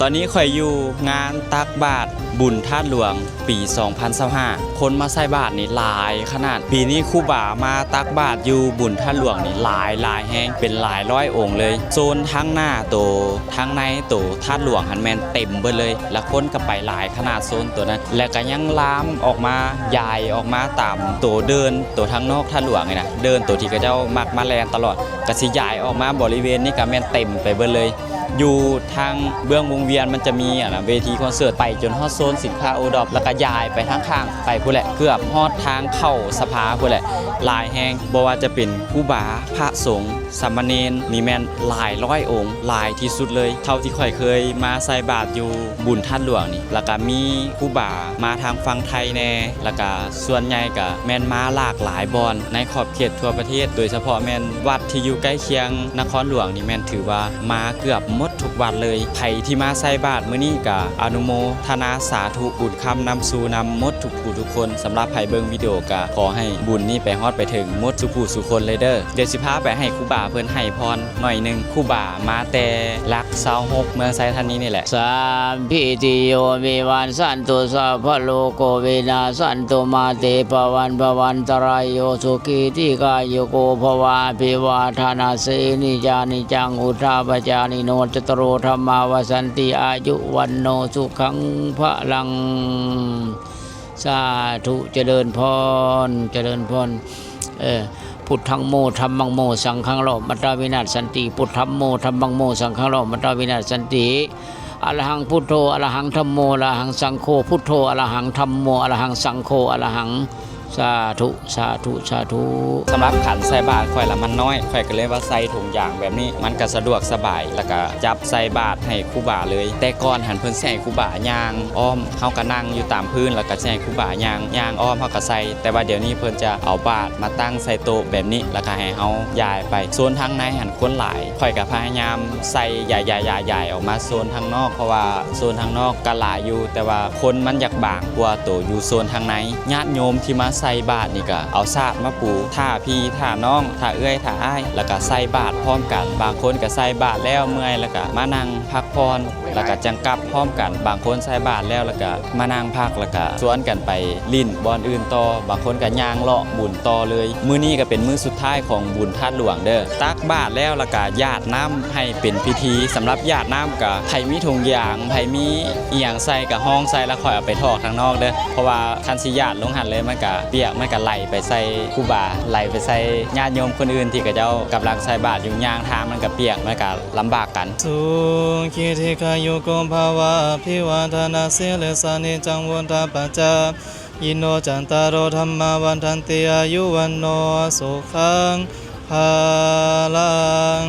ຕອນນີ້ຂ້ອຍຢູ່ງານຕັກບາດບຸນທາດຫຼວງປີສອງພັນຊາວຫ້າ ຄົນມາໃສ່ບາດນີ້ຫຼາຍຂະໜາດ. ປີນີ້ຄູບາມາຕັກບາດຢູ່ບຸນທາດຫຼວງນີ້ຫຼາຍ ຫຼາຍແຮງ ເປັນຫຼາຍຮ້ອຍອົງເລີຍ. ໂຊນທາງໜ້າໂຕ ທາງໃນໂຕທາດຫຼວງຫັ້ນແມ່ນເຕັມເບິດເລີຍ ແລະຄົນກໍໄປຫຼາຍຂະໜາດໂຊນໂຕນັ້ນ ແລະກໍຍັງລາມອອກມາ ຢາຍອອກມາຕາມໂຕເດີ່ນ ໂຕທາງນອກທາດຫຼວງນີ້ນະ ເດີ່ນໂຕທີ່ເຂົາເຈົ້າມັກມາແລ່ນຕະຫຼອດ ກໍຊິຢາຍອອກມາບໍລິເວນນີ້ກໍແມ່ນເຕັມໄປເບິດເລີຍ. ຢູ່ທາງເບື້ອງວົງວຽນມັນຈະມີ ອັນນະ ເວທີຄອນເສີດ ໄປຈົນຮອດໂຊນສິນຄ້າໂອດອບ ແລ້ວກໍຢາຍໄປທາງຂ້າງໄປພຸ້ນແຫຼະ ເກືອບຮອດທາງເຂົ້າສະພາພຸ້ນແຫຼະ ຫຼາຍແຮງ. ບໍ່ວ່າຈະເປັນຄູບາ ພະສົງ ສາມະເນນ ນີ້ແມ່ນຫຼາຍຮ້ອຍອົງ ຫຼາຍທີ່ສຸດເລີຍ ເທົ່າທີ່ຂ້ອຍເຄີຍມາໃສ່ບາດຢູ່ບຸນທາດຫຼວງນີ້. ແລ້ວກໍມີຄູບາມາທາງຝັ່ງໄທແດ່ ແລ້ວກໍສ່ວນໃຫຍ່ກໍແມ່ນມາຫຼາກຫຼາຍບ່ອນໃນຂອບ ເຂດທົ່ວປະເທດ ໂດຍສະເພາະແມ່ນວັດທີ່ຢູ່ໃກ້ຄຽງນະຄອນຫຼວງນີ້ ແມ່ນຖືວ່າມາເກືອບໝົດທຸກວັດເລີຍ. ໃຜທີ່ມາໃສ່ບາດມື້ນີ້ກະອະນຸໂມທະນາສາທຸ ບຸນຄ້ຳນຳສູ່ນຳໝົດທຸກຜູ້ທຸກຄົນ. ສຳລັບໃຜເບິ່ງວິດີໂອກະຂໍໃຫ້ບຸນນີ້ໄປຮອດໄປເຖິງໝົດສູ່ຜູ້ສູ່ຄົນເລີຍເດີ. ດຽວຊິພາໄປໃຫ້ຄູບາເພິ່ນໃຫ້ພອນໜ້ອຍໜຶ່ງ. ຄູບາມາແຕ່ຫຼັກຊາວຫົກ ເມືອງໄຊທານີນີ້ແຫຼະ. ສາມພິຕິໂຍວິວັດສັນຕຸ ສັບພະໂລໂກວິນາສັນຕຸ ມາເຕພະວັດພະວັນຕະລາຍໂຍ ສຸຂີ ດີຄາຍຸໂກ ພະວະ ອະພິວາທະນະສີລິສະນິຈັງ ວຸດທາປະຈາຍິໂນ ຈັດຕາໂລ ທຳມາ ວັດສັນຕິ ອາຍຸ ວັນໂນ ສຸຂັງ ພະລັງ. ສາທຸ ຈະເລີນພອນ ຈະເລີນພອນ. ເອີ ພຸດທັງໂມ ທຳມັງໂມ ສັງຂັງ ລອບມັດຕະວິນາສສັນຕິ ພຸດທັງໂມ ທຳມັງໂມ ສັງຂັງ ລອບມັດຕະວິນາສສັນຕິ. ອະລະຫັງ ພຸດໂທ ອະລະຫັງ ທຳໂມ ອະລະຫັງ ສັງໂຄ ພຸດໂທ ອະລະຫັງ ທຳໂມ ອະລະຫັງ ສັງໂຄ ອະລະຫັງ. ສາທຸ ສາທຸ ສາທຸ. ສຳລັບຂັນໃສ່ບາດຂ້ອຍລະມັນນ້ອຍ ຂ້ອຍກໍເລີຍວ່າໃສ່ຖົງຢາງແບບນີ້ ມັນກໍສະດວກສະບາຍ ແລ້ວກໍຈັບໃສ່ບາດໃຫ້ຄູບາເລີຍ. ແຕ່ກ່ອນຫັ້ນເພິ່ນຊິໃຫ້ຄູບາຍ່າງອ້ອມ ເຮົາກໍນັ່ງຢູ່ຕາມພື້ນ ແລ້ວກໍຊິໃຫ້ຄູບາຍ່າງ ຍ່າງອ້ອມ ເຮົາກໍໃສ່. ແຕ່ວ່າດຽວນີ້ເພິ່ນຈະເອົາບາດມາຕັ້ງໃສ່ໂຕະແບບນີ້ ແລ້ວກໍໃຫ້ເຮົາຢາຍໄປ. ໂຊນທາງໃນຫັ້ນ ຄົນຫຼາຍ ຂ້ອຍກໍພະຍາຍາມໃສ່ຢາຍໆໆອອກມາໂຊນທາງນອກ ເພາະວ່າໂຊນທາງນອກກໍຫຼາຍຢູ່ ແຕ່ວ່າຄົນມັນຢາກບາງກວ່າໂຕຢູ່ໂຊນທາງໃນ. ຍາດໂຍມທີ່ມາໃສ່ບາດນີ້ກໍເອົາສາດມາປູ ຖ້າພີ່ຖ້ານ້ອງ ຖ້າເອື້ອຍຖ້າອ້າຍ ແລ້ວກໍໃສ່ບາດພ້ອມກັນ. ບາງຄົນກໍໃສ່ບາດແລ້ວເມື່ອຍ ແລ້ວກໍມານັ່ງພັກຜ່ອນ ແລ້ວກໍຈັ່ງກັບພ້ອມກັນ. ບາງຄົນໃສ່ບາດແລ້ວ ແລ້ວກໍມານັ່ງພັກ ແລ້ວກໍຊວນກັນໄປຫຼິ້ນບ່ອນອື່ນຕໍ່. ບາງຄົນກໍຍ່າງເລາະບຸນຕໍ່ເລີຍ. ມື້ນີ້ກໍເປັນມື້ສຸດທ້າຍຂອງບຸນທາດຫຼວງເດີ. ຕັກບາດແລ້ວ ແລ້ວກໍຢາດນ້ຳໃຫ້ເປັນພິທີ. ສຳລັບຢາດນ້ຳກໍໃຜມີຖົງຢາງ ໃຜມີອີ່ຫຍັງໃສ່ກໍຫ້ອງໃສ່ ແລ້ວຄ່ອຍເອົາໄປຖອກທາງນອກເດີ. ເພາະວ່າຄັນຊິຢາດລົງຫັ້ນເລີຍ ມັນກໍປຽກ ມັນກໍໄຫຼໄປໃສ່ຄູບາ ໄຫຼໄປໃສ່ຍາດໂຍມຄົນອື່ນທີ່ເຂົາເຈົ້າກຳລັງໃສ່ບາດຢູ່. ຍ່າງທາງມັນກໍປຽກ ມັນກໍລຳບາກກັນ. ສຸຂີ ດີຄາຍຸໂກ ພະວະ ອະພິວາທະນະສີລິສະນິຈັງ ວຸດທາປະຈາຍິໂນ ຈັດຕາໂລ ທຳມາ ວັດທັນຕິ ອາຍຸ ວັນໂນ ສຸຂັງ ພະລັງ.